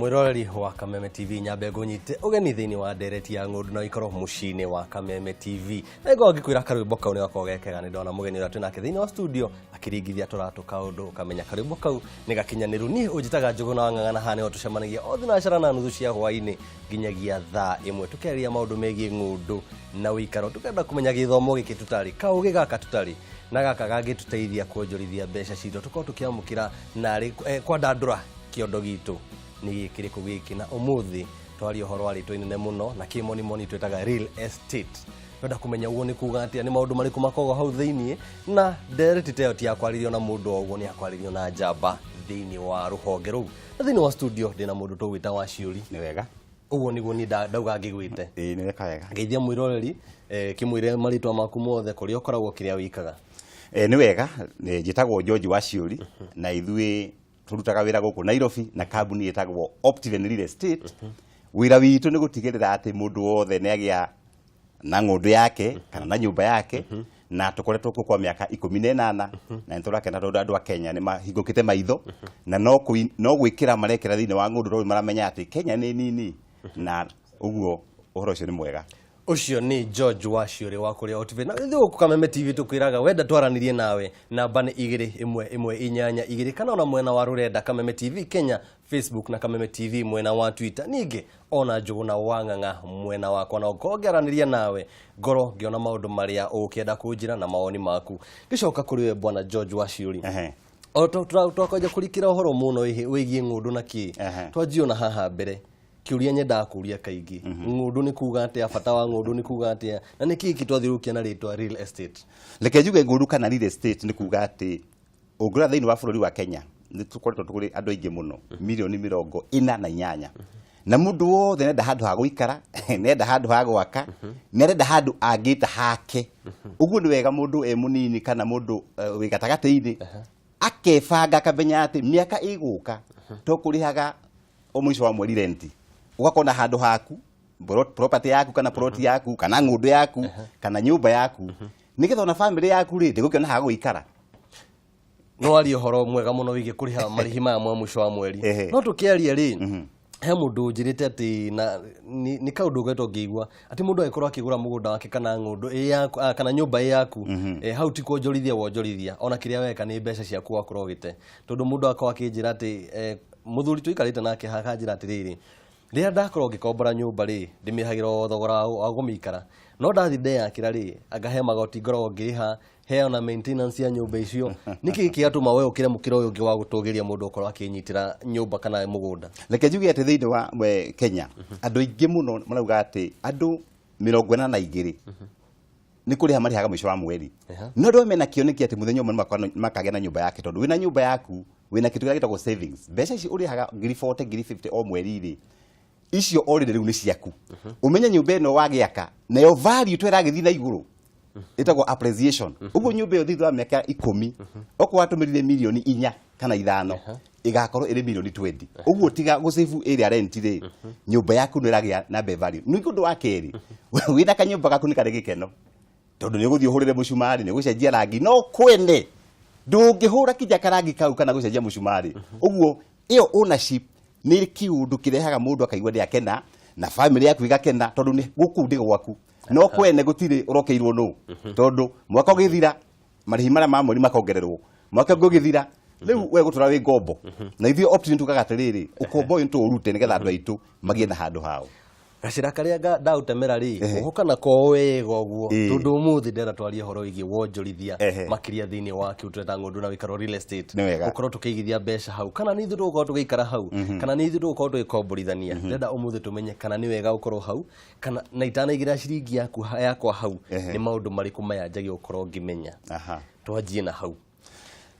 Mwiroreri wa Kameme TV, nyambe ngũnyite ũgeni thĩinĩ wa ndereti ya ng'ũndũ na ikorwo mũciĩ-inĩ wa Kameme TV. Na ngorwo ngĩkwĩra karwĩmbo kau nĩ gakorwo gekega. Nĩ ndona mũgeni ũrĩa twĩ nake thĩinĩ wa studio akĩringithia tũratũ kaũndũ, ũkamenya karwĩmbo kau nĩ gakinyanĩru. Niĩ ũnjĩtaga Njũgũna wa Ng'ang'a, na haha nĩho tũcemanagia o thinacara na nuthu cia hwaĩ-inĩ nginyagia thaa 1, tũkĩarĩria maũndũ megiĩ ng'ũndũ na ũikaro. Tũkenda kũmenya gĩthomo gĩkĩ tũtarĩ, kaũgĩ gaka tũtarĩ na gaka gangĩtũteithia kuonjorithia mbeca citũ, tũkorwo tũkĩamũkĩra narĩ kwandandũra kĩondo gitũ nĩ gĩkĩrĩkũ gĩkĩ. Na ũmũthĩ twaria ũhoro wa rĩtwa inene mũno na kĩmonimoni twĩtaga real estate. Twenda kũmenya ũguo nĩ kuga atĩa, nĩ maũndũ marĩkũ makoragwo hau thĩiniĩ. Na ndereti ta ĩyo ti ya kwarĩrio na mũndũ o ũguo, nĩ ya kwarĩrio na njamba thĩiniĩ wa rũhonge rũu. Na thĩiniĩ wa studio ndĩna mũndũ tũgwĩta wa Ciũri. Nĩ wega. Ũguo nĩguo niĩ ndauga ngĩgwĩte. Ĩĩ, nĩ weka wega. Ngeithia mwĩroreri, kĩmwĩre marĩtwa maku mothe, kũrĩa ũkoragwo, kĩrĩa wĩkaga. Nĩ wega. Njĩtagwo George Waciũri, na ithuĩ tũrutaga wĩra gũkũ Nairobi na kambuni ĩtagwo Optiven Real Estate. Wĩra witũ nĩ gũtigĩrĩra atĩ mũndũ wothe nĩ agĩa na ng'ũndũ yake kana na nyũmba yake, na tũkoretwo kuo kwa mĩaka 18, na nĩ tũrakena tondũ andũ a Kenya nĩ mahingũkĩte maitho na no gwĩkĩra marekĩra thĩinĩ wa ng'ũndũ, tondũ maramenya atĩ Kenya nĩ nini, na ũguo ũhoro ũcio nĩ mwega. Ũcio nĩ George Waciũrĩ wa kũrĩa Optiven. Na ithuĩ gũkũ Kameme TV tũkwĩraga wenda twaranĩrie nawe, namba nĩ 21182, kana ona mwena wa rũrenda Kameme TV Kenya Facebook na Kameme TV mwena wa Twitter, ningĩ ona Njũgũna wa Ng'ang'a mwena wakwa, na ngorwo ngĩaranĩria nawe, ngorwo ngĩona maũndũ marĩa ũgũkĩenda kũnjĩra na mawoni maku. Ngĩcoka kũrĩ we bwana George Waciũri, o twakwanja kũrikĩra ũhoro mũno wĩgiĩ ng'ũndũ na kĩ, twanjie ona haha mbere. Kĩũria nyendaga kũria kaingĩ, ng'ũndũ nĩ kuga atĩa? Bata wa ng'ũndũ nĩ kuga atĩa? Na nĩ kĩĩ twathiũrũrũkia na rĩtwa real estate? Reke njuge ng'ũndũ kana real estate nĩ kuga atĩ ũngĩrora thĩinĩ wa bũrũri wa Kenya, nĩ tũkoretwo tũrĩ andũ aingĩ mũno, mirioni 48, na mũndũ wothe nenda handũ ha gũikara, nenda handũ ha gwaka, nĩ arenda handũ angĩta hake. Ũguo nĩ wega mũndũ e mũnini kana mũndũ wĩ gatagatĩ-inĩ akebanga, akamenya atĩ mĩaka ĩgũka to kũrĩhaga o mũico wa mweri renti, ũgakorwo na handũ haku, property yaku kana plot yaku kana ng'ũndũ yaku kana nyũmba yaku, nĩgetha ona family yaku rĩ ndĩgũkĩona ha gũikara. No aria ũhoro mwega mũno wĩgiĩ kũrĩha marĩhi maya ma mũico wa mweri. No tũkĩaria rĩ, he mũndũ ũnjĩrĩte atĩ na nĩ kaũndũ ngoretwo ngĩigua atĩ mũndũ agĩkorwo akĩgũra mũgũnda wake kana ng'ũndũ ĩ yaku, kana nyũmba ĩ yaku, hau ti kuonjorithia wonjorithia, ona kĩrĩa weka nĩ mbeca ciaku wakorwo ũgĩte. Tondũ mũndũ akorwo akĩnjĩra atĩ, mũthuri tũikarĩte nake haha akanjĩra atĩrĩrĩ, rĩrĩa ndakorwo ngĩkombora nyũmba rĩ, ndĩmĩrĩhagĩra o thogora wa kũmĩikara, no ndathiĩ ndeyakĩra rĩ, anga he magoti ngoragwo ngĩrĩha, he ona maintenance ya nyũmba icio. Nĩkĩ gĩatũma we ũkĩre mũkĩra ũyũ ũngĩ wa gũtũgĩria mũndũ ũkorwo akĩnyitĩra nyũmba kana mũgũnda? Reke njuge atĩ thĩinĩ wa we Kenya andũ aingĩ mũno marauga atĩ andũ 42 nĩ kũrĩha marĩhaga mũico wa mweri, no andũ aya mena kĩoneki atĩ mũthenya ũmwe nĩ makagĩa na nyũmba yake, tondũ wĩna nyũmba yaku wĩna kĩndũ kĩrĩa gĩtagwo savings. Mbeca ici ũrĩhaga ngiri 40, ngiri 50 o mweri rĩ, icio already rĩu nĩ ciaku. Ũmenye nyũmba ĩno wagĩaka nayo value to ĩragĩthiĩ na igũrũ, ĩtagwo appreciation. Ũguo nyũmba ĩyo thutha wa mĩaka 10, okorwo watũmĩrire mirioni 4 kana 5, ĩgakorwo ĩrĩ mirioni 20. Ũguo tiga gũcĩbu ĩrĩa rent rĩ, nyũmba yaku nĩ ĩragĩa na be value. Ningĩ ũndũ wa kerĩ, wĩna kanyũmba gaku nĩ karĩ gĩkeno, tondũ nĩ ũgũthiĩ ũhũrĩre mũcumarĩ, nĩ ũgũcenjia rangi, no kwene ndũngĩhũra kinya karangi kau kana gũcenjia mũcumarĩ. Ũguo ĩyo ownership nĩ kĩũndũ kĩrehaga mũndũ akaigua nĩ akena na family yaku ĩgakena, tondũ nĩ gũkũ ndĩ gwaku, no kwene gũtirĩ ũrokeirwo nũ, tondũ mwaka ũgĩthira marĩhi marĩa ma mweri makongererwo, mwaka ũngĩ ũgĩthira rĩu we gũtũra wĩ ngombo. Na ithuĩ Optiven tugaga atĩrĩrĩ, ũkombo ũyũ nĩtũũrute nĩgetha andũ aitũ magĩe na handũ hao. Gacĩra karĩa ndaũtemera rĩ, ũhoka nako wega ũguo, tondũ ũmũthĩ ndĩrenda twarie ũhoro wĩgiĩ wonjorithia, makĩria thĩinĩ wa kĩu tweta ng'ũndũ na wĩkaro, real estate. Nĩ wega. Gũkorwo tũkĩigithia mbeca hau, kana nĩ ithuĩ tũgũkorwo tũgĩikara hau, kana nĩ ithuĩ tũgũkorwo tũgĩkomborithania. Ndĩrenda ũmũthĩ tũmenye kana nĩ wega gũkorwo hau, kana na itanaigĩra ciringi yaku yakwa hau, nĩ maũndũ marĩkũ maya njagia gũkorwo ngĩmenya. Twanjie na hau,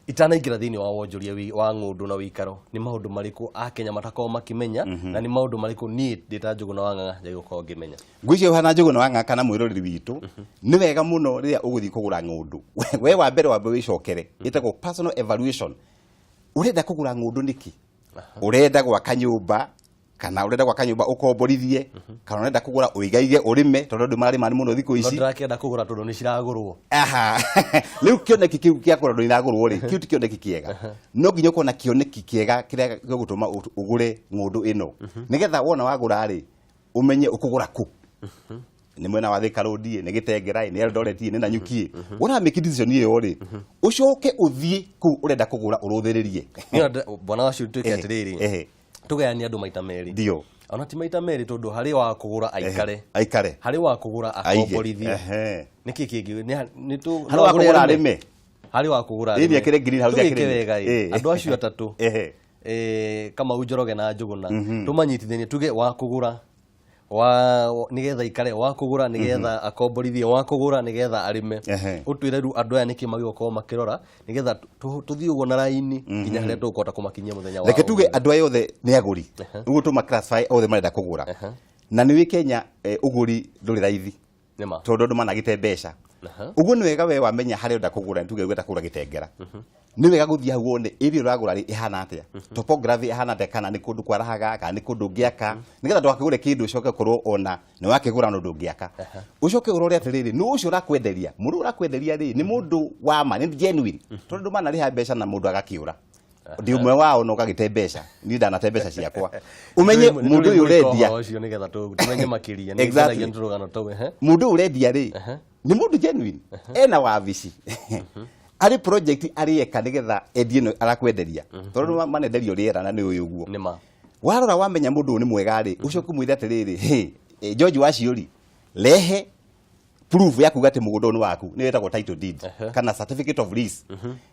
itanaingĩra thĩinĩ wa wonjoria wa ng'ũndũ na wĩikaro, nĩ maũndũ marĩkũ akenya matakoragwo makĩmenya, na nĩ maũndũ marĩkũ niĩ ndĩ ta Njũgũna wa Ng'ang'a njagĩrĩirwo gũkorwo ngĩmenya? Ngwĩciria ũhana Njũgũna wa Ng'ang'a kana mwĩroreri witũ, nĩ wega mũno rĩrĩa ũgũthiĩ kũgũra ng'ũndũ, we wa mbere wambe wĩcokere, ĩtagwo personal evaluation. Ũrenda kũgũra ng'ũndũ nĩkĩ? Ũrenda gwaka nyũmba? Kana ũrenda gwaka nyũmba ũkomborithie, kana ũrenda kũgũra ũigaige ũrĩme, tondũ andũ mararĩma mũno thikũ No ici. Ndĩrakĩenda kũgũra tondũ nĩ ciragũrwo. Aha. Rĩu kĩoneki kĩu kĩa kũgũra ndũ iragũrwo rĩ, kĩu ti kĩoneki kĩega. No nginya ũkorwo na kĩoneki kĩega kĩrĩa gĩgũtũma ũgũre ng'ũndũ ĩno, nĩgetha wona wagũra rĩ, ũmenye ũkũgũra kũ, nĩ mwena wa Thika Road ĩ, nĩ Gĩtengera ĩ, nĩ Eldoret ĩ, nĩ Nanyuki ĩ. Wona make decision ĩyo rĩ, ũcoke ũthiĩ kũu ũrenda kũgũra ũrũthĩrĩrie. Niĩ bwana wacio, tuĩke atĩrĩrĩ, tũgayanie andũ maita merĩ. Ndio. Ona ti maita merĩ, tondũ harĩ wa kũgũra aikare, Aikare. Harĩ wa kũgũra Aige. akomborithie. Nĩkĩ kĩngĩ nĩ Harĩ no wa agũre kũgũra arĩme? arĩme. Harĩ wa kũgũra Ĩĩ, arĩme. nĩekĩre greenhouse Tũgĩke akĩrĩme. wega ĩ, andũ acio atatũ, Kamau, Njoroge na Njũgũna, tũmanyitithanie, tuge wa kũgũra wa nigetha ikare, wa kũgũra nigetha akomborithie, wa kũgũra nigetha arĩme. Ũtwĩre rĩu andũ aya nĩkĩ magĩgũkorwo makĩrora, nigetha tũthiĩ ũguo na raini nginya harĩa tũkũhota kũmakinyia mũthenya wa Reke tuge ũmũthĩ. Andũ aya othe nĩ agũri, ũguo tũma classify othe marenda kũgũra. Na nĩ wĩ Kenya, ũgũri ndũrĩ raithi, Nĩma. Tondũ andũ managĩte mbeca. Ũguo nĩ wega we wamenya harĩa ũrenda kũgũra, nĩ tuge ũrenda kũgũra Gĩtengera, nĩ wega gũthiĩ hau wone area ũragũra rĩ ĩhana atĩa, topography ĩhana atĩa, kana nĩ kũndũ kwarahaga, kana nĩ kũndũ ũngĩaka, nĩgetha ndũgakĩgũre kĩndũ ũcoke ũkorwo ona nĩ wakĩgũra no ndũngĩaka. Ũcoke ũrore atĩrĩrĩ, nũ ũcio ũrakwenderia? Mũndũ ũrakwenderia rĩ, nĩ mũndũ wa ma, nĩ genuine? Tondũ andũ manarĩha mbeca na mũndũ agakĩũra. Ndi ũmwe wao na ũgagĩte mbeca, niĩ ndanate mbeca ciakwa. Ũmenye Nĩ mũndũ ũyũ tũrĩ ũrendia ũhoro ũcio nĩgetha tũmenye makĩria. Nĩ ngenagia nĩ tũrũgano tũu, ehe. Mũndũ ũyũ ũrendia rĩ, nĩ mũndũ genuine, ena wabici, arĩ project arĩeka nĩgetha endie ĩno arakwenderia? Tondũ manenderio rĩera na nĩ ũyũ ũguo. Nĩma. Warora wamenya mũndũ ũyũ nĩ mwega rĩ, ũcoke ũmwĩre atĩrĩrĩ, "Hey, George Waciũri, rehe proof ya kuga atĩ mũgũnda ũyũ nĩ waku," nĩyo ĩtagwo title deed kana certificate of lease.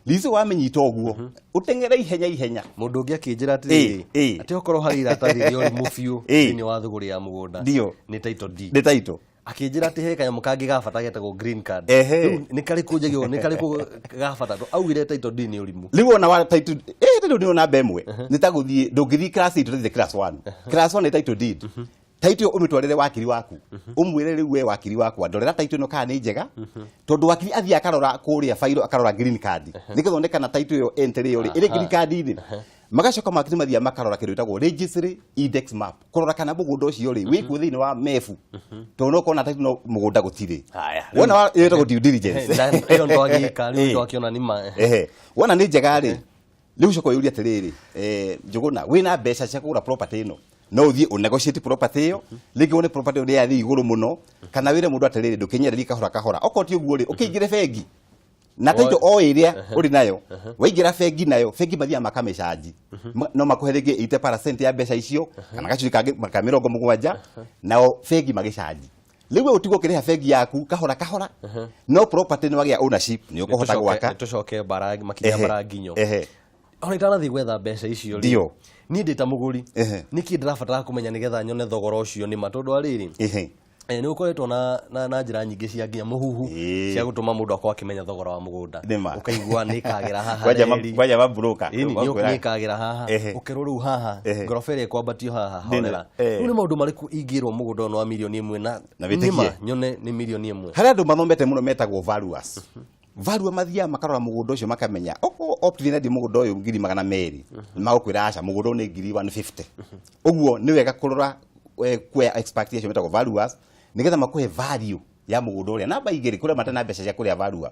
Lease wamĩnyita ũguo, ũteng'ere ihenya ihenya. Mũndũ ũngĩ akĩnjĩra atĩrĩrĩ, atĩ okorwo harĩ iratathi rĩa ũrimũ biũ thĩinĩ wa thũgũrĩ ya mũgũnda, nĩ title deed. Nĩ title. Akĩnjĩra atĩ he kanyamũ kangĩ ga bata getagwo green card. Rĩu nĩ karĩkũ njagĩrĩirwo, nĩ karĩkũ ga bata? Tondũ augire title deed nĩ ũrimũ. Rĩu ona wa title rĩu nĩ namba ĩmwe, nĩ ta gũthiĩ, ndũngĩthiĩ class 8 ũrathiĩ class 1. Class 1 nĩ title deed. Title ũmĩtwarĩre wakiri waku, ũmwĩre, "Rĩu we wakiri wakwa, ndorera title ĩno kana nĩ njega," tondũ wakiri athiĩ akarora kũrĩa fairo, akarora green card, nĩgetha one kana title ĩyo, entry ĩyo rĩ, ĩrĩ green card inĩ. Magacoka mawakiri mathiaga makarora kĩndũ gĩtagwo registry index map, kũrora kana mũgũnda ũcio rĩ wĩkuo thĩinĩ wa mebu, tondũ no ũkorwo na title no mũgũnda gũtirĩ. Haya, Wona ĩyo ĩtagwo due diligence. Ĩyo twagĩka rĩu, twakĩona nĩ ma. Wona nĩ njega rĩ, rĩu ũcoka ũyũrie atĩrĩrĩ, Njũgũna, wĩna mbeca cia kũgũra property ĩno? No ũthiĩ ũnegotiate property ĩyo, rĩngĩ wone property ĩyo nĩ yathiĩ igũrũ mũno, kana wĩre mũndũ atĩrĩrĩ, "Ndũkĩnyenderie kahora kahora." Okorwo ti ũguo rĩ, ũkĩingĩre bengi na title o ĩrĩa ũrĩ nayo. Waingĩra bengi nayo, bengi mathiaga makamĩcanji. No makũhe rĩngĩ 80% ya mbeca icio, kana gacunjĩ kangĩ ka 70, nao bengi magĩcanji. Rĩu we ũtigwo ũkĩrĩha bengi yaku kahora kahora, no property nĩ wagĩa ownership, nĩ ũkũhota gwaka. Tũcoke bara makinya bara nginyo. Ona itanathiĩ gwetha mbeca icio rĩ, niĩ ndĩ ta mũgũri, nĩkĩ ndĩrabatara kũmenya nĩgetha nyone thogora ũcio nĩ ma? Tondũ wa rĩrĩ, nĩ gũkoretwo na njĩra nyingĩ cia nginya mũhuhu cia gũtũma mũndũ akorwo akĩmenya thogora wa mũgũnda. Nĩma. Ũkaigua nĩ ĩkagĩra haha Kwanja reri. Kwanja mabroka. Ĩni, nĩ ĩkagĩra haha, ũkerwo rĩu haha ngoroba ĩrĩa ĩkwambatio haha horera. Rĩu nĩ maũndũ marĩkũ ingĩrwo mũgũnda ũyũ nĩ wa 1 million na Na wĩtĩkie. nĩma nyone nĩ 1 million? Harĩ andũ mathomete mũno metagwo valuers. Valuer mathiaga makarora mũgũnda ũcio, makamenya okorwo Optiven endia mũgũnda ũyũ 200,000, magũkwĩra aca, mũgũnda ũyũ nĩ 150,000. Ũguo nĩ wega kũrora, kuoya expert acio metagwo valuers, nĩgetha makũhe value ya mũgũnda ũrĩa. Namba igĩrĩ, kũrĩa matarĩ na mbeca cia kũrĩa valuer,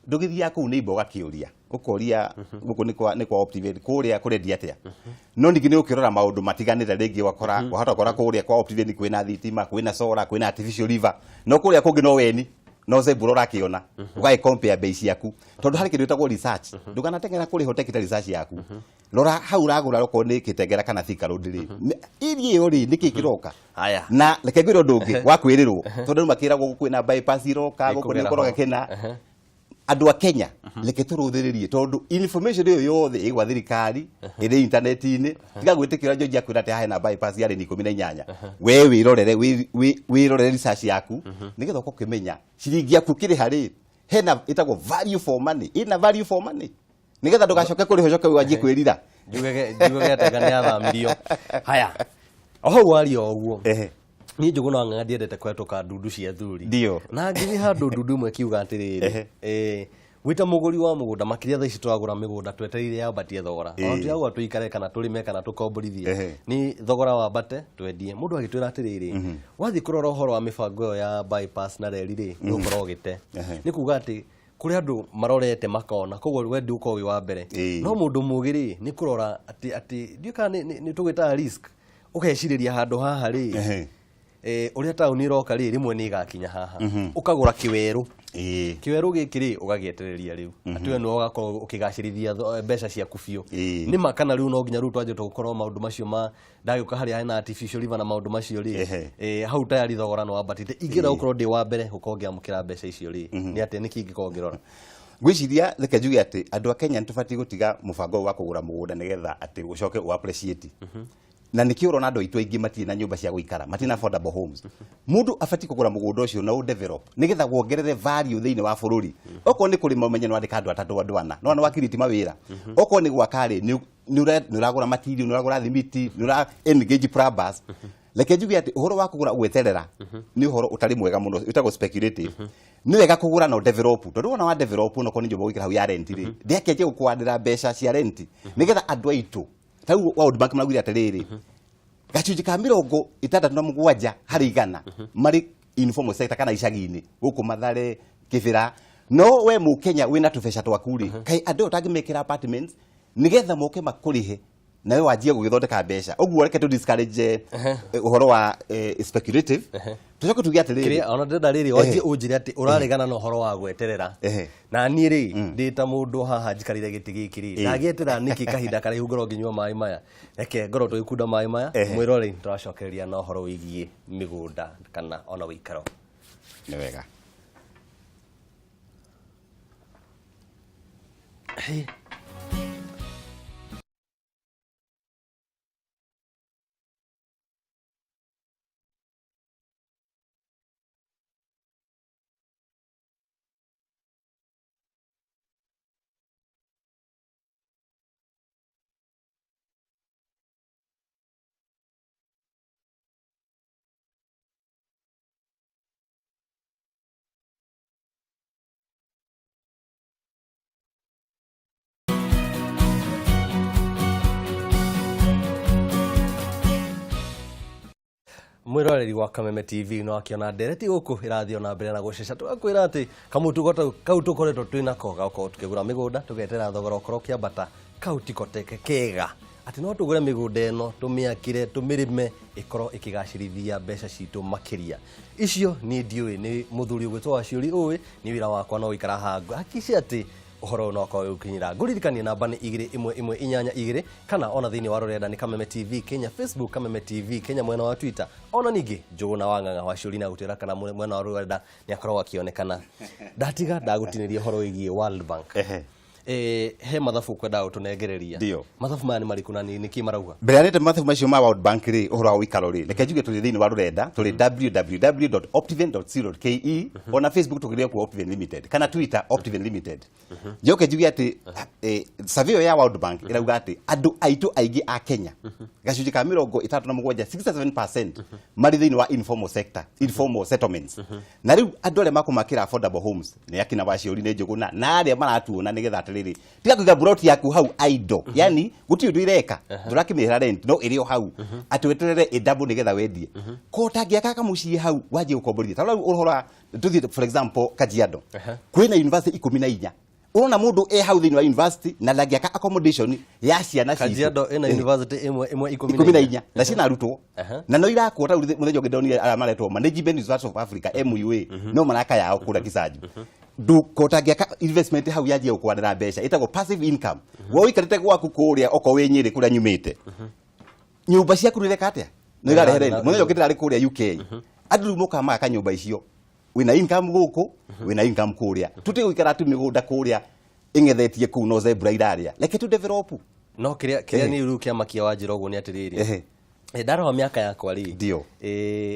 ndũgĩthiaga kũu neighbor ũgakĩũria, ũkoria gũkũ nĩ kwa Optiven, kũrĩa kũrendia atĩa? No ningĩ nĩ ũkĩrora maũndũ matiganĩte, rĩngĩ wakora wahota gũkora kũrĩa kwa Optiven kwĩna thitima, kwĩna solar, kwĩna artificial river, no kũrĩa kũngĩ no weni no zebra ũrakĩona. Ũgagĩ compare bei ciaku, tondũ harĩ kĩndũ gĩtagwo research. Ndũkanateng'era kũrĩha ũtekĩte research yaku. Rora hau ũragũra, okorwo nĩ Gĩtengera kana Thika Road rĩ, area ĩyo rĩ, nĩkĩ kĩroka? Haya. Na reke ngwĩre ũndũ ũngĩ wa kwĩrĩrwo, tondũ rĩu makĩragwo kwĩna bypass iroka gũkũ, nĩ Ĩkũgera ũkoroga ho. kĩna. Andũ a Kenya, reke tũrũthĩrĩrie, tondũ information ĩyo yothe ĩgwa thirikari, ĩrĩ intaneti-inĩ. Tiga gwĩtĩkĩra George akwĩra atĩ haha hena bypass ya rĩni 18. We wĩrorere, wĩrorere research yaku, nĩgetha ũkorwo ũkĩmenya ciringi yaku ũkĩrĩha rĩ, hena ĩtagwo value for money, ĩna value for money, nĩgetha ndũgacoke kũrĩha ũcoke wanjie kwĩrira. Njuge atega nĩ athamirio. Haya, o hau waria o ũguo, niĩ Njũgũna wa Ng'ang'a ndiendete kũhetũka ndundu cia athuri. Ndio. Na ngĩthiĩ handũ ndundu ĩmwe ĩkiuga atĩrĩrĩ, Wĩ ta mũgũri wa mũgũnda, makĩria thaa ici tũragũra mĩgũnda twetereire yambatie thogora, ona tũtiragũra tũikare kana tũrĩme kana tũkomborithie, nĩ thogora wambate twendie. Mũndũ agĩtwĩra atĩrĩrĩ, wathiĩ kũrora ũhoro wa mĩbango ĩyo ya bypass na reri rĩ, nĩ ũkorwo ũgĩte. Nĩ kuga atĩ kũrĩ andũ marorete makona, koguo we ndũgũkorwo wĩ wa mbere. No mũndũ mũgĩ rĩ, nĩ kũrora atĩ ndiũĩ kana nĩ tũgĩtaga risk, ũgecirĩria handũ haha rĩ, ũrĩa taũni ĩroka rĩ, rĩmwe nĩ ĩgakinya haha, ũkagũra kĩwerũ. Kĩwerũ gĩkĩ rĩ, ũgagĩetereria rĩu atĩ we nĩwe ũgakorwo ũkĩgacĩrithia mbeca ciaku biũ. Nĩ ma kana rĩu no nginya rĩu twanjie gũkorwo maũndũ macio ma ndagĩũka harĩa hena artificial river na maũndũ macio rĩ, hau tayari thogora nĩ wambatĩte. Ingĩenda gũkorwo ndĩ wa mbere gũkorwo ngĩamũkĩra mbeca icio rĩ, nĩ atĩa, nĩkĩ ingĩkorwo ngĩrora? Ngwĩciria reke njuge atĩ andũ a Kenya nĩ tũbatiĩ gũtiga mũbango ũyũ wa kũgũra mũgũnda nĩgetha atĩ ũcoke ũ appreciate. Na nĩkĩo ũrona andũ aitũ aingĩ matirĩ na nyũmba cia gũikara, matirĩ na affordable homes. Mũndũ abatiĩ kũgũra mũgũnda ũcio na ũ develop nĩgetha wongerere value thĩinĩ wa bũrũri. Okorwo nĩ kũrĩma, ũmenye nĩ wandĩka andũ atatũ, andũ ana, no nĩ wakiriti mawĩra. Okorwo nĩ gwaka rĩ, nĩ ũragũra material, nĩ ũragũra thimiti, nĩ ũra engage plumbers. Reke njuge atĩ ũhoro wa kũgũra gweterera nĩ ũhoro ũtarĩ mwega mũno, wĩtagwo speculative. Nĩ wega kũgũra na develop, tondũ wona wa develop, onokorwo nĩ nyũmba ũgũikara hau ya rent rĩ, ndĩakĩanjia gũkwandĩra mbeca cia rent nĩgetha andũ aitũ. Ta rĩu World Bank maraugire atĩrĩrĩ, gacunjĩ ka 67% marĩ informal sector kana icagi-inĩ gũkũ Mathare, Kĩbĩra. No we Mũkenya wĩna tũbeca twaku rĩ, kaĩ andũ aya ũtangĩmekĩra apartments nĩgetha moke makũrĩhe nawe wanjie gũgĩthondeka mbeca? Ũguo reke tũ discourage ũhoro wa speculative, tũcoke tuge atĩrĩrĩ, Kĩrĩa ona ndĩrenda rĩrĩ, wanjie ũnjĩre atĩ ũraregana na ũhoro wa gweterera. Na niĩ rĩ, ndĩ ta mũndũ haha njikarĩire gĩtĩ gĩkĩ rĩ, ndagĩeterera nĩkĩ kahinda karaihu ngorwo ngĩnyua maĩ maya? Reke ngorwo tũgĩkunda maĩ maya. Mwĩroreri, tũracokereria na ũhoro wĩgiĩ mĩgũnda kana ona ũikaro. Nĩ wega. Hey. Mwĩroreri wa Kameme TV, no akĩona ndereti gũkũ ĩrathiĩ ona mbere na gũceca, tũgakwĩra atĩ kamũtugo kau tũkoretwo twĩ nako gakorwo tukĩgũra mĩgũnda tũgetera thogora ũkorwo ũkĩambata, kau tiko teke kega, atĩ no tũgũre mĩgũnda ĩno, tũmĩakĩre, tũmĩrĩme, ĩkorwo ĩkĩgacĩrithia mbeca citũ makĩria. Icio niĩ ndiũĩ, nĩ mũthuri ũgwĩtwo Waciũri ũĩ. Nĩ wĩra wakwa no gũikara haha hakice atĩ ũhoro ũyũ no ũkorwo ũgĩkinyĩra. Ngũririkanie namba nĩ 21182, kana ona thĩinĩ wa rũrenda nĩ Kameme TV Kenya Facebook, Kameme TV Kenya mwena wa Twitter, ona ningĩ Njũgũna wa Ng'ang'a Waciũri na gũtwĩra kana mwena wa rũrenda nĩ akoragwo akĩonekana. Ndatiga ndagũtinĩria ũhoro wĩgiĩ World Bank. He mathabu ũkwendaga gũtũnengereria. Ndio. Mathabu maya nĩ marĩkũ na nĩ nĩkĩ marauga? Mbere ya nĩte mathabu macio ma World Bank rĩ, ũhoro wa ũikaro rĩ, reke njuge tũrĩ thĩinĩ wa rũrenda, tũrĩ www.optiven.co.ke, ona Facebook tũkĩrĩ kuo Optiven Limited, kana Twitter Optiven Limited. Njoke njuge atĩ survey ĩyo ya World Bank ĩrauga atĩ andũ aitũ aingĩ a Kenya, gacunjĩ ka 67, 67% marĩ thĩinĩ wa informal sector, informal settlements. Na rĩu andũ arĩa makũmakĩra affordable homes nĩ akina Waciũri, nĩ Njũgũna na arĩa maratuona, nĩgetha atĩrĩrĩ, tiga kũiga buroti yaku hau idle, yani gũtirĩ ũndũ ireka, ndũrakĩmĩhĩra rent, no ĩrĩ o hau atĩ weterere ĩdouble nĩgetha wendie. Ko ũtangĩaka kamũciĩ hau wanjie gũkomborithia? Ta rĩu ũhoro wa tũthiĩ for example Kajiado, kwĩna university 14. Ũrona mũndũ e hau thĩinĩ wa university na ndangĩaka accommodation ya ciana citũ? Kajiado ĩna university ĩmwe ĩmwe ikũmi 14 na ciĩna arutwo. Na no irakwo. Ta rĩu mũthenya ũngĩ ndonire arĩa maretwo Management University of Africa, MUA, no maraka yao kũrĩa Kisanju. Ko ũtangĩaka investment hau yanjie gũkwanĩra mbeca ĩtagwo passive income, we ũikarĩte gwaku kũrĩa, okorwo wĩ Nyĩrĩ kũrĩa nyumĩte, nyũmba ciaku nĩ ireka atĩa? No irarehe rent. Mũthenya ũngĩ ndĩrarĩ kũrĩa UK, andũ rĩu mokaga magaka nyũmba icio, wĩna income gũkũ, wĩna income kũrĩa. Tũtige gũikara tu mĩgũnda kũrĩa ĩng'ethetie kũu no zebra irarĩa, reke tu develop. No kĩrĩa nĩ rĩu kĩamakia wa njĩra ũguo nĩ atĩrĩrĩ, ndarora mĩaka yakwa rĩ, Ndio.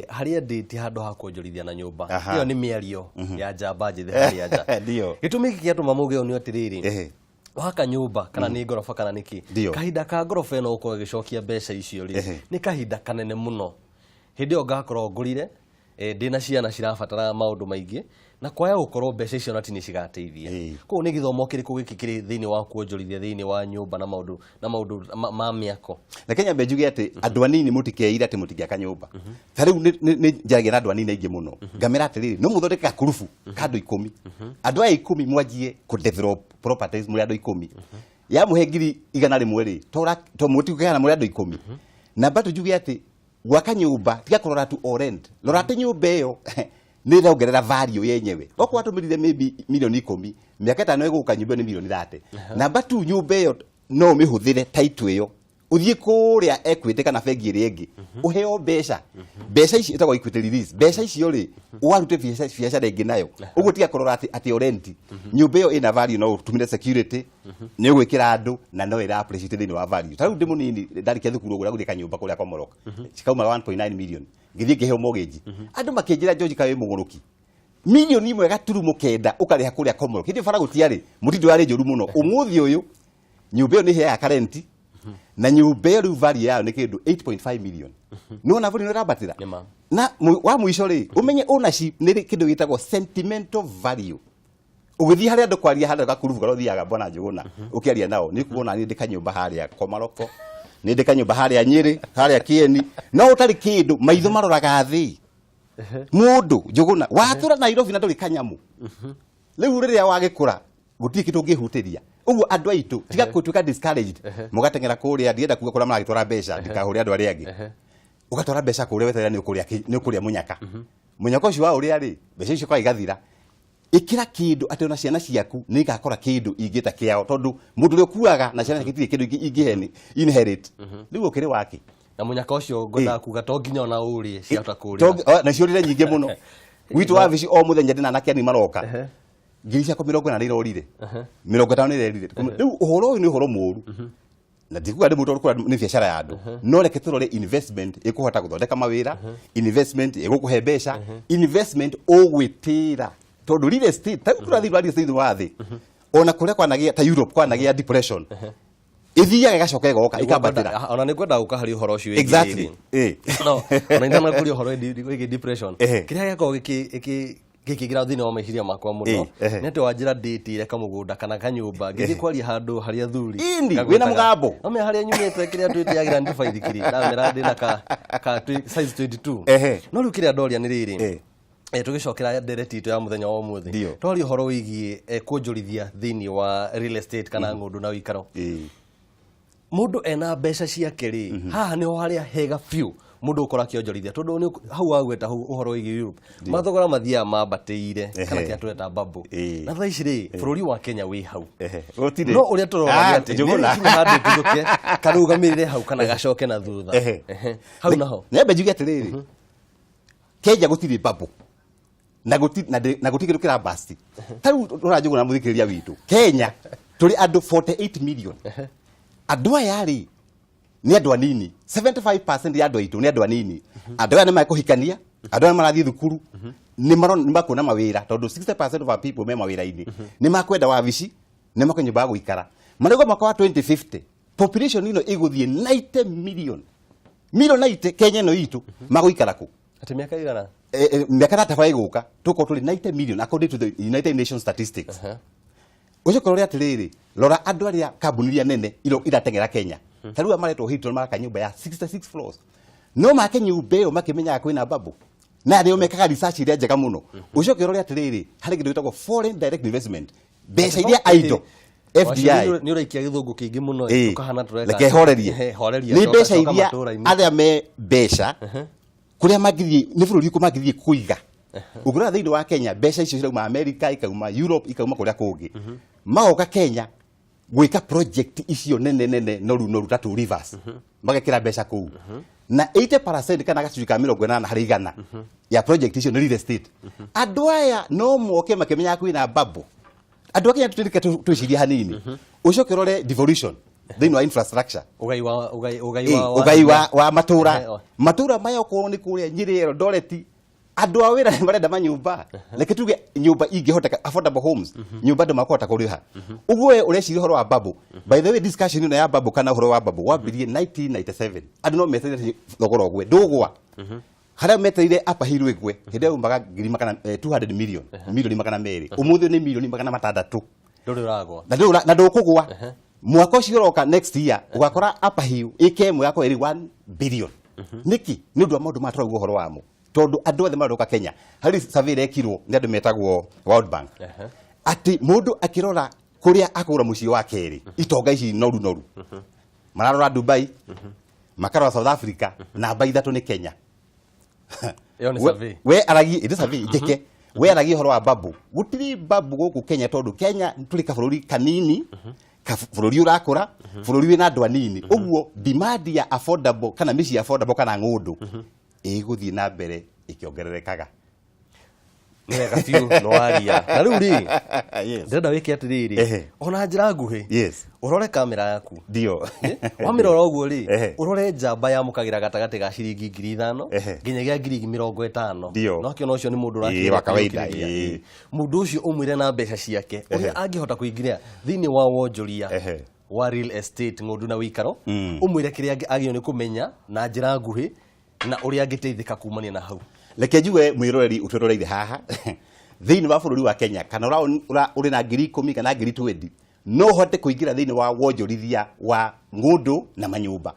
Harĩa ndĩ ti handũ ha kuonjorithia na nyũmba. Ĩyo nĩ mĩario ya njamba njĩthĩ harĩa nja. Ndio. Gĩtũmi gĩkĩ gĩatũma muge ũũ nĩ atĩrĩrĩ, waka nyũmba kana nĩ ngoroba kana nĩkĩ, Ndio. kahinda ka ngoroba ĩno gũkorwo ĩgĩcokia mbeca icio rĩ, nĩ kahinda kanene mũno. Hĩndĩ ĩyo ngakorwo ngũrire, ndĩna ciana cirabatara maũndũ maingĩ, Na kwaya gũkorwo mbeca icio na ti nĩ cigateithia. Koguo nĩ gĩthomo kĩrĩkũ gĩkĩ kĩrĩ thĩinĩ wa kuonjorithia thĩinĩ wa nyũmba na maũndũ na maũndũ ma mĩako? Reke nyambe njuge atĩ andũ anini mũtikeire atĩ mũtingĩaka nyũmba. Ta rĩu nĩ njaragia na andũ anini aingĩ mũno, ngamera atĩrĩrĩ, no mũthondeke gakurubu ka andũ 10. Andũ aya 10 mwanjie kũ develop properties mũrĩ andũ 10. Yamũhe 100,000 rĩ, to mũtikũheana mũrĩ andũ 10. Na bado njuge atĩ gwaka nyũmba tiga kũrora tu o rent, rora atĩ nyũmba ĩyo nĩ ĩrongerera value yenyewe. Okorwo watũmĩrire maybe mirioni 10, mĩaka 5 ĩgũka nyũmba ĩyo nĩ mirioni 30. Namba tu nyũmba ĩyo no ũmĩhũthĩre title ĩyo ũthiĩ kũrĩa Equity kana bengi ĩrĩa ĩngĩ ũheo mbeca. Mbeca icio ĩtagwo equity release. Mbeca icio rĩ, warute biacara ĩngĩ nayo. Ũguo tiga kũrora atĩ o rent. Nyũmba ĩyo ĩna value, no ũtũmĩre security, nĩ ũgwĩkĩra andũ na no ĩra appreciate thĩinĩ wa value. Ta rĩu ndĩ mũnini ndarĩkia thukuru ũguo ndagũrire kanyũmba kũrĩa Komorok, cikaumaga 1.9 million, ngĩthiĩ ngĩheo mortgage. Andũ makĩnjĩra, "George, kaĩ wĩ mũgũrũki, 1.9 million ũkarĩha kũrĩa Komorok?" Hĩndĩ ĩyo bara gũtiarĩ, mũtindo yarĩ njũru mũno. Ũmũthĩ ũyũ nyũmba ĩyo nĩ ĩheaga karenti, na nyũmba ĩyo rĩu value yayo nĩ kĩndũ 8.5 million. Nĩ wona value nĩ ĩrambatĩra. Nĩ ma. Na wa mũico rĩ, ũmenye ownership nĩ kĩndũ gĩtagwo sentimental value. Ũgĩthiĩ harĩa andũ kwaria harĩa gakurubu karĩa ũthiaga, bwana Njũgũna, ũkĩaria nao nĩ kuona nĩ ndĩ kanyũmba harĩa Komaroko, nĩ ndĩ kanyũmba harĩa Nyĩrĩ, harĩa Kĩeni, no ũtarĩ kĩndũ, maitho maroraga thĩ. Mũndũ Njũgũna watũra Nairobi na ndũrĩ kanyamũ. Rĩu rĩrĩa wagĩkũra gũtirĩ kĩndũ ũngĩhutĩria. Ũguo andũ aitũ tiga gũtuĩka discouraged, mũgateng'era kũrĩa, ndirenda kuga kũrĩa maragĩtwara mbeca, ndikahũre andũ arĩa angĩ. Ũgatwara mbeca kũrĩa weterera nĩ ũkũrĩa nĩ ũkũrĩa mũnyaka. Mũnyaka ũcio wa ũrĩa rĩ, mbeca icio kwa igathira. Ĩkĩra kĩndũ atĩ ona ciana ciaku nĩ igakora kĩndũ ingĩta kĩao, tondũ mũndũ ũrĩa ũkuaga na ciana ciake itirĩ kĩndũ ingĩheni inherit. Rĩu ũkĩrĩ wake. Na mũnyaka ũcio ngwendaga kuga to nginya ona ũrĩe ciahota kũrĩra. Na ciũrĩre nyingĩ mũno. Gwitũ wabici o mũthenya ndĩna anake anini maroka, ngiri ciakwa 40 nĩ irorire, 50 nĩ irerire. Rĩu ũhoro ũyũ nĩ ũhoro mũru, na ndikuga ndĩ mũndũ kũrĩa nĩ biacara ya andũ, no reke tũrore investment ĩkũhota gũthondeka mawĩra, investment ĩgũkũhe mbeca, investment ũgwĩtĩra, tondũ real estate ta rĩu tũrathiĩ real estate wa thĩ, ona kũrĩa kwanagĩa ta Europe kwanagĩa depression, ĩthiaga ĩgacoka ĩgoka ĩkambatĩra. Ona nĩ ngwenda gũka harĩ ũhoro ũcio wĩgiĩ rĩrĩ. No ona itanakũria ũhoro wĩgiĩ depression, kĩrĩa gĩakorwo gĩkĩingĩra thĩinĩ wa meciria makwa mũno nĩ atĩ wanjĩra ndĩtĩre kamũgũnda kana kanyũmba ngĩthiĩ kwaria handũ harĩa athuri Ĩni, wĩna mũgambo. Nomenya harĩa nyumĩte kĩrĩa twĩtĩagĩra nĩ tũbaithikiri, ndamera ndĩna ka size 22. No rĩu kĩrĩa ndoria nĩ rĩrĩ, tũgĩcokera ndereti itũ ya mũthenya wa ũmũthĩ, twaria ũhoro wĩgiĩ kuonjorithia thĩinĩ wa real estate kana ng'ũndũ na ũikaro. Mũndũ ena mbeca ciake rĩ, haha nĩho harĩa hega biũ mũndũ gũkorwo akĩonjorithia, tondũ hau wagweta hau ũhoro wĩgiĩ Europe, mathogora mathiaga mambatĩire kana kĩrĩa tũreta bubble. Na thaa ici rĩ, bũrũri wa Kenya wĩ hau. Gũtirĩ. No ũrĩa tũrona nĩ Ah, atĩ Njũgũna. nĩ kinya handũ ĩtuthũke, karũgamĩrĩre hau kana gacoke na thutha. Hau naho. Nyambe njuge atĩrĩrĩ, Kenya gũtirĩ bubble na gũtirĩ na gũtirĩ kĩndũ kĩrabasti. Ta rĩu ũranjũgũna, mũthikĩrĩria witũ, Kenya tũrĩ andũ 48 million. Andũ aya rĩ nĩ andũ anini, 75% ya andũ aitũ nĩ andũ anini. Andũ aya nĩ mekũhikania, andũ aya nĩ marathiĩ thukuru, nĩ makuona mawĩra, tondũ 60% of our people me mawĩra-inĩ, nĩ makwenda wabici, nĩ makwenda nyũmba ya gũikara. Marauga mwaka wa 2050 population ĩno ĩgũthiĩ 90 million, million 90. Kenya ĩno itũ magũikara kũ? Atĩ mĩaka igana? Mĩaka 35 ĩgũka tũkorwo tũrĩ 90 million according to the United Nations statistics. Ũcoke ũrore atĩrĩrĩ, rora andũ arĩa kambuni iria nene irateng'era Kenya. Ta rĩu aya maretwo Hilton maraka nyũmba ya 66 floors, no make nyũmba ĩyo makĩmenyaga kwĩna bubble na arĩa mekaga research iria njega mũno. Ũcoke ũrore atĩrĩrĩ, harĩ kĩndũ gĩtagwo foreign direct investment, mbeca iria idle, FDI. Nĩ ũraikia gĩthũngũ kĩingĩ mũno. Tũkahana tũreka Reke horerie. Horeria. Nĩ mbeca coka iria matũũra-inĩ. Arĩa me mbeca kũrĩa mangĩthiĩ, nĩ bũrũri ũrĩkũ mangĩthiĩ kũiga. Ũngĩrora thĩinĩ wa Kenya, mbeca icio cirauma America, ikauma Europe, ikauma kũrĩa kũngĩ, magoka Kenya gwĩka project icio nene nene noru noru ta Two Rivers, magekĩra mbeca kũu, na 80% kana gacunjĩ ka 80% ya project icio nĩ real estate. Andũ aya no moke makĩmenyaga kwĩna bubble. Andũ a Kenya tũtirike twĩcirie hanini. Ũcoke ũrore devolution thĩinĩ wa infrastructure. Ũgai wa ũgai ũgai wa Ũgai wa matũra. Matũra maya, okorwo nĩ kũrĩa Nyĩrĩ, Eldoret, andũ a wĩra nĩ marenda manyũmba, reke tuge nyũmba ingĩhoteka, affordable homes, nyũmba andũ makũhota kũrĩha. Ũguo we ũreciria ũhoro wa bubble. By the way, discussion ĩno ya bubble kana ũhoro wa bubble wambirie 1997. Andũ no meterere thogora ũgwe, ndũgwa. Harĩa metereire Upper Hill ĩgwe, hĩndĩ ĩyo yaumaga ngiri magana 200 million, milioni 200, ũmũthĩ nĩ milioni 600. Ndũrĩ ũragwa. Na ndũra na ndũkũgwa. Mwaka ũcio ũroka, next year, ũgakora Upper Hill ĩka ĩmwe yakorwo ĩrĩ 1 billion. Nĩkĩ? Nĩ ũndũ wa maũndũ maya tũrauga ũhoro wamo, tondũ andũ othe maroka Kenya. Harĩ survey ĩrekirwo nĩ andũ metagwo World Bank, atĩ mũndũ akĩrora kũrĩa akũgũra mũciĩ wa kerĩ, itonga ici noru noru mararora Dubai, makarora South Africa, namba 3 nĩ Kenya. Ĩyo nĩ survey. We aragie ĩndĩ survey njĩke, we aragie ũhoro wa babu, gũtirĩ babu gũkũ Kenya, tondũ Kenya tũrĩ kabũrũri kanini, bũrũri ũrakũra, bũrũri wĩna andũ anini. Ũguo demand ya affordable kana mĩciĩ affordable kana ng'ũndũ ĩgũthiĩ na mbere ĩkĩongererekaga. Nĩ wega biũ nĩ waria. Na rĩu rĩ, ndĩrenda wĩke atĩrĩrĩ, ona njĩra nguhĩ, ũrore kamera yaku. Ndio. Wamĩrora ũguo rĩ, ũrore njamba yamũkagĩra gatagatĩ ga ciringi 5,000 nginyagia 50,000. Ndio. No kĩona ũcio nĩ mũndũ Ĩĩ, wa kawaida, ũrakĩũkĩrĩria. ĩĩ. Mũndũ ũcio ũmwĩre na mbeca ciake ũrĩa angĩhota kũingĩra thĩinĩ wa wonjoria wa real estate, ng'ũndũ na wĩikaro, ũmwĩre kĩrĩa agĩrĩirwo nĩ kũmenya na njĩra nguhĩ na ũrĩa angĩteithĩka kumania na hau. Reke njuge, mwĩroreri ũtwĩroreire haha thĩinĩ wa bũrũri wa Kenya, kana ũrĩ na 10,000 kana 20,000, no ũhote kũingĩra thĩinĩ wa wonjorithia wa ng'ũndũ na manyũmba.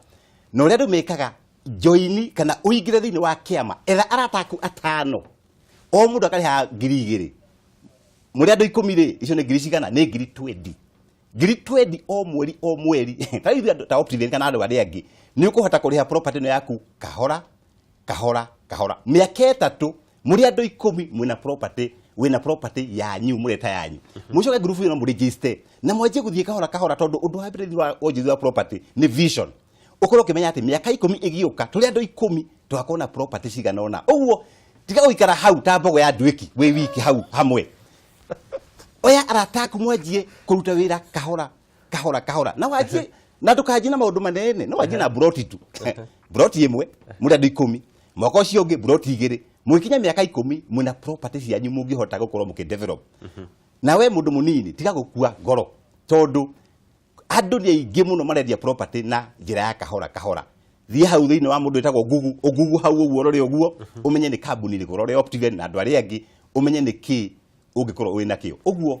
Na ũrĩa andũ mekaga, joini kana ũingĩre thĩinĩ wa kĩama, etha arata aku atano, o mũndũ akarĩha 2,000, mũrĩ andũ 10 rĩ, icio nĩ ngiri cigana? Nĩ 20,000, 20,000 o mweri o mweri. Ta ithuĩ andũ ta Optiven kana andũ arĩa angĩ, nĩ ũkũhota kũrĩha property ĩno yaku kahora kahora kahora. Mĩaka 3, mũrĩ andũ 10, mwĩna property, wĩna property yanyu, mũreta yanyu, mũcoke ngurubu ĩno mũregister na mwanjie gũthiĩ kahora kahora, tondũ ũndũ wa mbere thĩinĩ wa wonjoria wa property nĩ vision. Ũkorwo ũkĩmenya atĩ mĩaka 10 ĩgĩũka, tũrĩ andũ 10 tũgakorwo na property cigana ũna. Ũguo tiga gũikara hau ta mbogo ya nduĩki wĩ wiki hau hamwe. Oya arata aku, mwanjie kũruta wĩra kahora kahora kahora, na wanjie na ndũkanjie na maũndũ manene, no wanjie na buroti tu, buroti 1, mũrĩ andũ 10, mwaka ũcio ũngĩ buroti 2, mũgĩkinya mĩaka 10 mwĩna property cianyu mũngĩhota gũkorwo mũkĩ develop. Na we mũndũ mũnini, tiga gũkua ngoro, tondũ andũ nĩ aingĩ mũno marendia property na njĩra ya kahora kahora. Thiĩ hau thĩinĩ wa mũndũ wĩtagwo Google, ũgugu hau ũguo, ũrore ũguo, ũmenye nĩ kambuni ĩrĩkũ, ũrore Optiven na andũ arĩa angĩ, ũmenye nĩ kĩ ũngĩkorwo wĩ nakĩo. Ũguo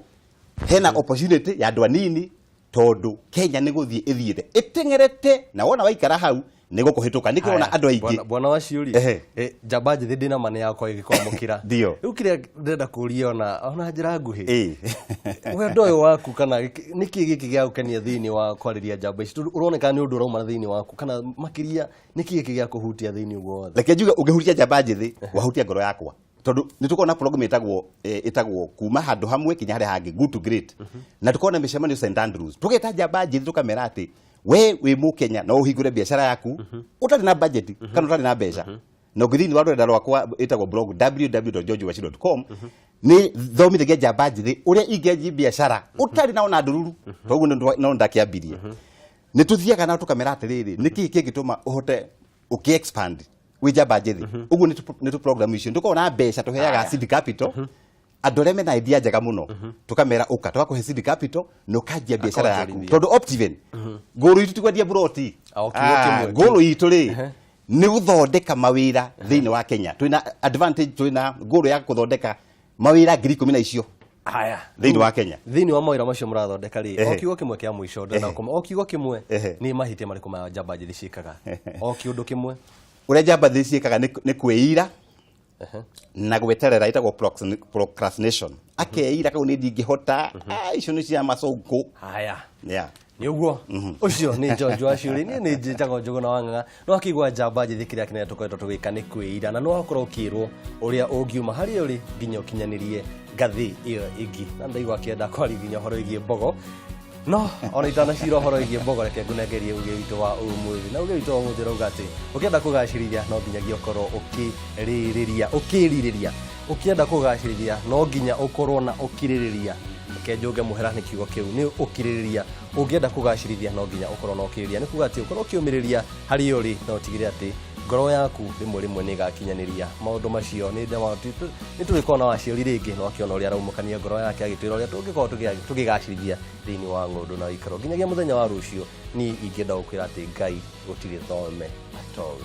hena opportunity ya andũ anini, tondũ Kenya nĩ gũthiĩ ĩthiĩte ĩteng'erete, na wona waikara hau nĩ gũkũhĩtũka. Nĩkĩo ũrona andũ aingĩ Bwana wa ciũri, njamba njĩthĩ ndĩna ma nĩ yakwa ĩgĩkwamũkĩra. Ndio. Rĩu kĩrĩa ndĩrenda kũria ona njĩra nguhĩ, wendo ũyũ waku kana nĩkĩ gĩkĩ gĩa gũkenia thĩinĩ wa kwarĩria njamba ici, tondũ ũroneka nĩ ũndũ ũrauma thĩinĩ waku, kana makĩria nĩkĩ gĩkĩ gĩa kũhutia thĩinĩ ũguo wothe? Reke njuge, ũngĩhutia njamba njĩthĩ, wahutia ngoro yakwa, tondũ nĩ tũkoragwo na program ĩtagwo kuma handũ hamwe kinya harĩa hangĩ, Good to Great, na tũkoragwo na mĩcemanio St Andrews, tũgeta njamba njĩthĩ, tũkamera atĩ we wĩ mũkenya no ũhingũre biacara yaku ũtarĩ na budget kana ũtarĩ na mbeca. Na ũngĩthiĩ thĩinĩ wa rũrenda rwakwa ĩtagwo blog, www.georgewachiri.com, nĩ thomithagia njamba njĩthĩ ũrĩa ingĩanjia biacara ũtarĩ na ona ndururu. Toguo no ndakĩambirie, nĩ tũthiaga nao tũkamera atĩrĩrĩ, nĩkĩ kĩngĩtũma ũhote ũkĩ expand wĩ njamba njĩthĩ. Ũguo nĩ tũ program icio nĩ tũkoragwo na mbeca tũheaga seed capital andũ arĩa mena idea njega mũno, tũkamera ũka tũgakũhe seed capital na ũkanjia biacara yaku. Akonjorithia. Tondũ Optiven, ngũrũ itũ ti kwendia buroti. Ah, o kiugo kĩmwe. Ngũrũ itũ rĩ, nĩ gũthondeka mawĩra thĩinĩ wa Kenya. Twĩna advantage, twĩna ngũrũ ya gũthondeka mawĩra 10,000 na icio Haya. thĩinĩ wa Kenya. Thĩinĩ wa mawĩra macio mũrathondeka rĩ, o kiugo kĩmwe kĩa mũico ndĩrenda o kiugo kĩmwe, nĩ mahĩtia marĩkũ ma njamba njĩthĩ ciĩkaga? O kĩũndũ kĩmwe. Ũrĩa njamba njĩthĩ ciĩkaga nĩ kwĩira na gweterera, ĩtagwo procrastination. Akeira kau nĩ ndingĩhota. Ah, icio nĩ cia macũngũ. Haya. Yeah. Nĩ ũguo, ũcio nĩ George wa Ciũri, niĩ nĩ njĩtagwo Njũgũna wa Ng'ang'a. No akĩigua njamba njĩthĩ, kĩrĩa kĩnene tũkoretwo tũgĩka nĩ kwĩira, na no wakorwo ũkĩrwo ũrĩa ũngiuma harĩa ũrĩ nginya ũkinyanĩrie ngathĩ ĩyo ĩngĩ. Na ndaigua akĩenda kwaria nginya ũhoro wĩgiĩ mbogo, no ona itanacira ũhoro wĩgiĩ mbogo, reke ngũnengerie uge witũ wa ũmũthĩ. Na uge witũ wa ũmũthĩ ũrauga atĩ ũkĩenda kũgacĩrithia no nginyagia ũkorwo ũkĩrĩrĩria, ũkĩrirĩria. Ũkĩenda kũgacĩrithia no nginya ũkorwo na ũkirĩrĩria. Reke njũnge mũhera nĩ kiugo kĩu, nĩ ũkirĩrĩria. Ũngĩenda kũgacĩrithia no nginya ũkorwo na ũkirĩrĩria, nĩ kuga atĩ ũkorwo ũkĩũmĩrĩria harĩa ũrĩ na ũtigĩrĩre atĩ ngoro yaku rĩmwe rĩmwe nĩ ĩgakinyanĩria maũndũ macio. Nĩ nĩ tũgĩkorwo na waciori rĩngĩ, no akĩona ũrĩa araumũkania ngoro yake agĩtwĩra ũrĩa tũngĩkorwo tũkĩgacĩrithia thĩinĩ wa ng'ũndũ na ũikaro. Nginyagia mũthenya wa rũciũ, niĩ ingĩenda gũkwĩra atĩ Ngai gũtirĩ thome at all.